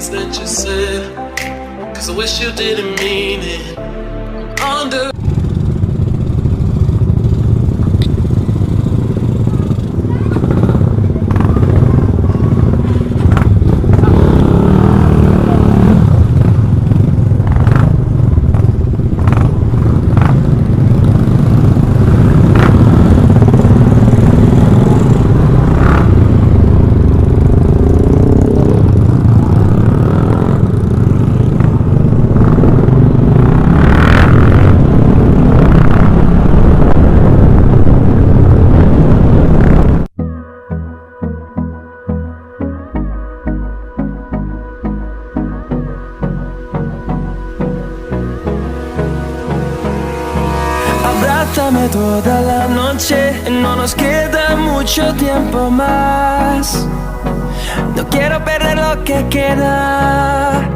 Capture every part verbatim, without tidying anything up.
that you said, 'cause I wish you didn't mean it. Under Abrázame toda la noche, no nos queda mucho tiempo más. No quiero perder lo que queda.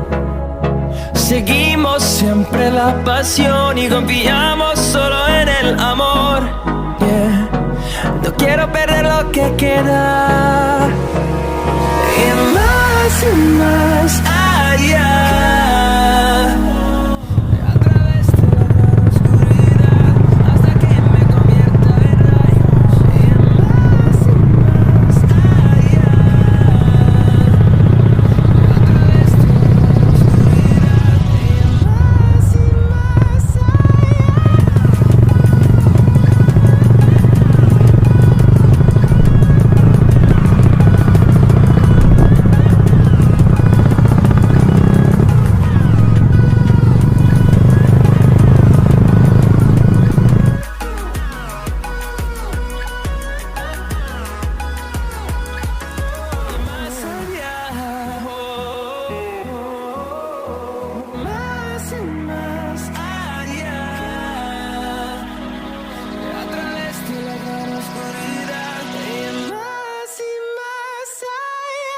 Seguimos siempre la pasión y confiamos solo en el amor. Yeah. No quiero perder lo que queda. Y más y más allá. A través de la gran oscuridad, hasta que me convierta en rayos. Y más y más allá. A través de la gran oscuridad, y más y más allá. Más y más allá, a través de la gran oscuridad, y más y más allá.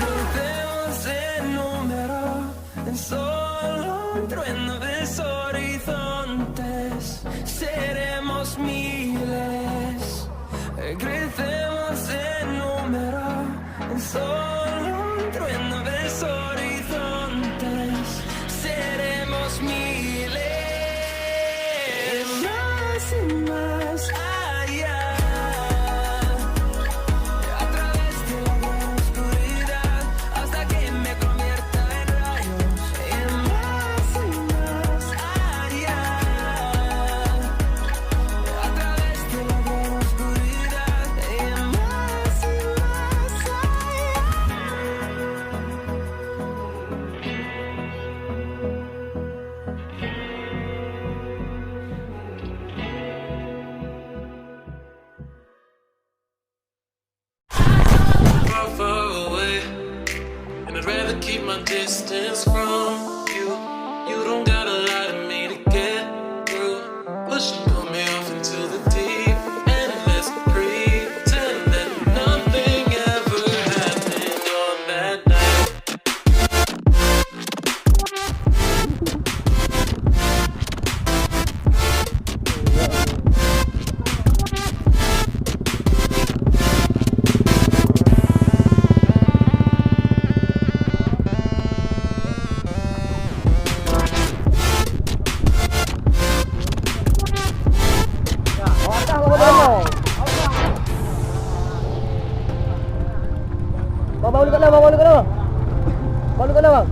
Gritemos en número, solo un trueno de los horizontes, seremos miles. Crecemos en número, solo un trueno ves horizontes. Seremos miles, más y más allá. A través de la gran oscuridad, hasta que me convierta en rayos. Y más y más allá. A través de la gran oscuridad, y más y más allá. Far, far away, and I'd rather keep my distance from you. You don't gotta lie to me to get through. Push and pull me off into the deep, and let's pretend that nothing ever happened on that night. Bang, bang, dekat dalam, bang, dekat dalam. Bang, dekat dalam, bang.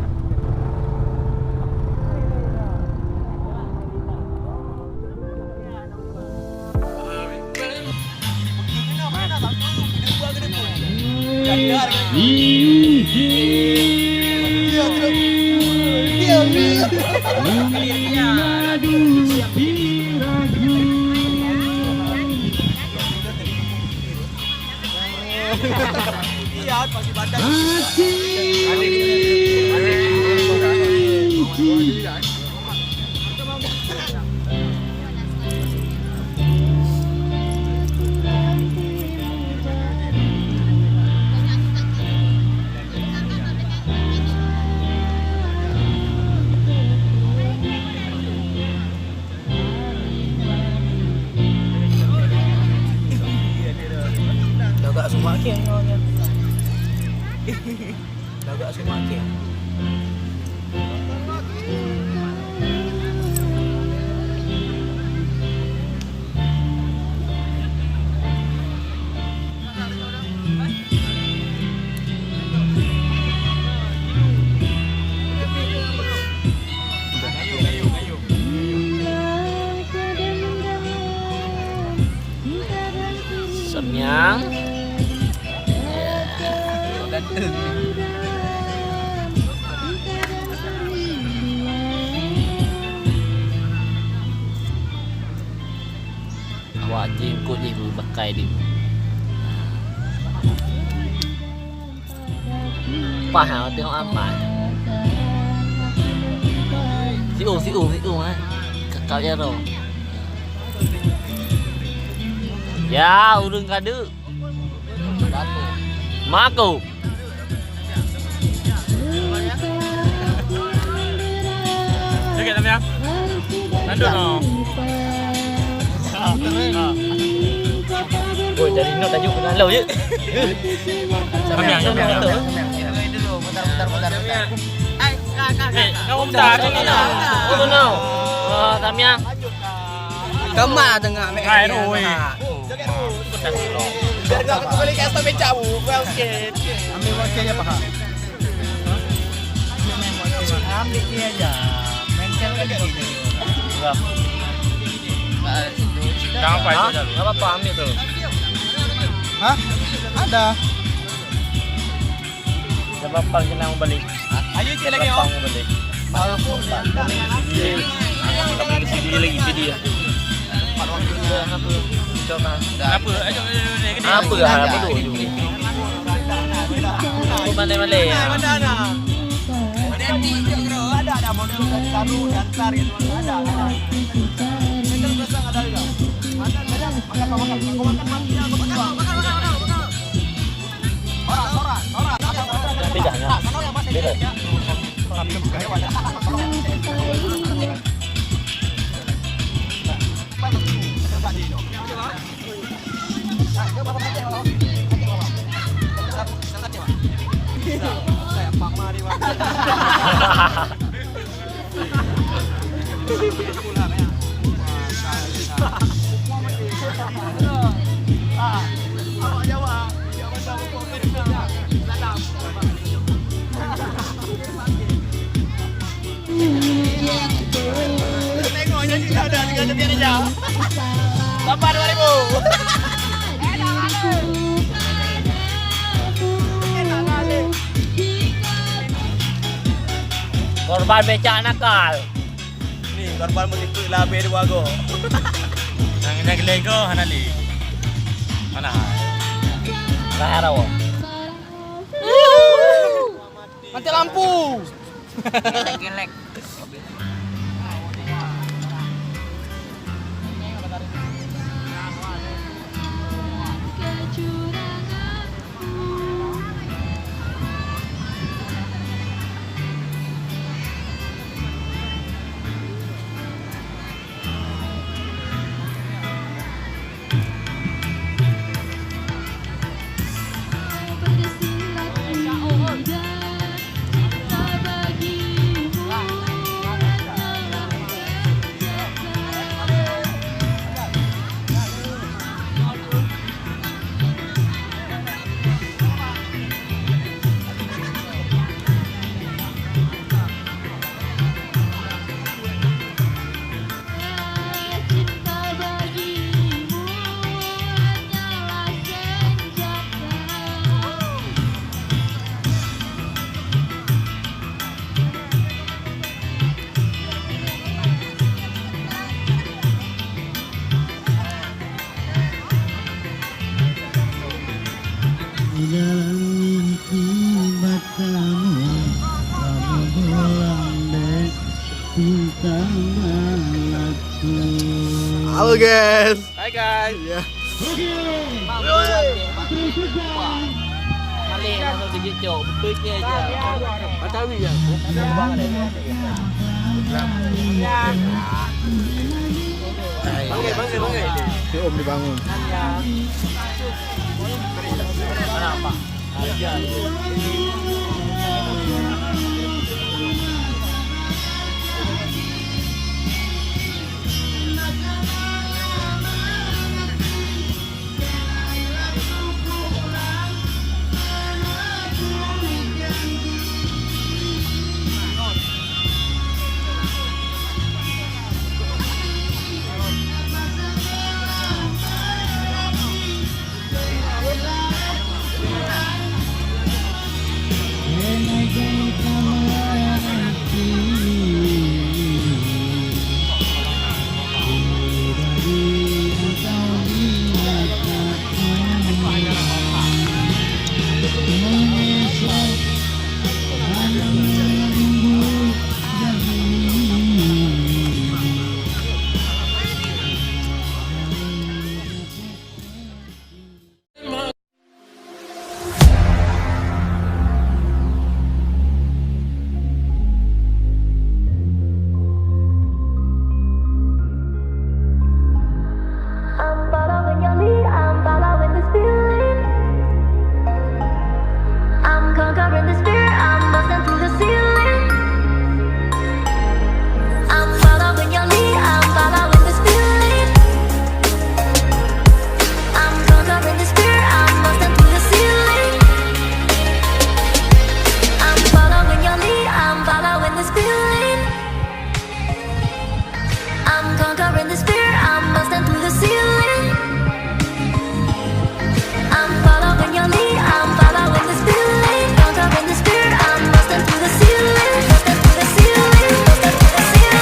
Keng nyoe nyan. Lagak semak keng. Samyang. Awak jih eungkôt jih beubakai di. Paih ha, teuh aman. Siuh, siuh, siuh, eh. Kakak jaroe. Ya, ureueng ka deuk. Mako. Jaga, Samyang. Landun, oh. Oi, dari nyoe tajuk kenal lo je. Samyang, Samyang. Eh, kau tak ada ni. Oh, no. Ah, Samyang. Kema tengah mek. Hai, roi. Biar gak kembali ke atas meja, Bu. Well, sikit. Ambil wakil aja, Pak. Ambil dia aja. Mainkan lagi dia. Jangan apa itu. Hah? Enggak apa-apa, ambil tu. Hah? Ada. Dah berapa kena balik? Ayo, cek lagi, oh. Berapa balik? Kami di sini lagi, sini ya. Kenapa? Ayo, ayo, ayo, ayo. Apa hal apa tu? Apa mana-mana ya? Ada, ada model dari Saru, Dantar gitu, ada, ada. Model biasa ada juga. Ada, ada. Makan, makan, makan, makan, makan, makan. Beda, ya? Beda. Tengok nyanyi dah, dah, dah, dah, dah, dah. Lapan dua ribu. Korban becak nakal. Ni, korban meutipeu lah habéh dua go. Nang, nang geleng go, hana lé. Mana? Lah, rawa. Mati lampu. Gelek, gelek. Di dalam mimpi bak kamu, kamu bilang dek, cinta malaku. Halo guys. Hai guys. Ya. Maleng langsung digicok, betul ke aja. Matawi ya. Bangke, bangke, bangke. Si Om dibangun. I'm following your lead, I'm following this feeling. I'm conquering the spirit, I'm busting through the ceiling. I'm following your lead, I'm following this feeling. I'm conquering the spirit, I'm busting through the ceiling. I'm following your lead, I'm following this feeling. I'm conquering the spirit, I'm busting through the ceiling. I'm following your lead, I'm following the spirit. Conquering the spirit, I'm busting through the ceiling, busting through the ceiling, busting through the ceiling.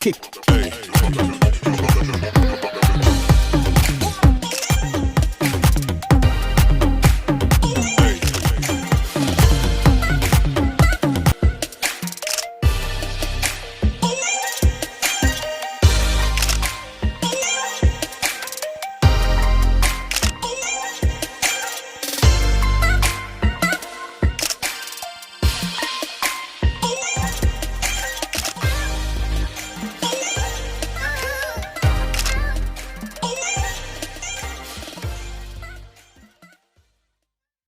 Kick.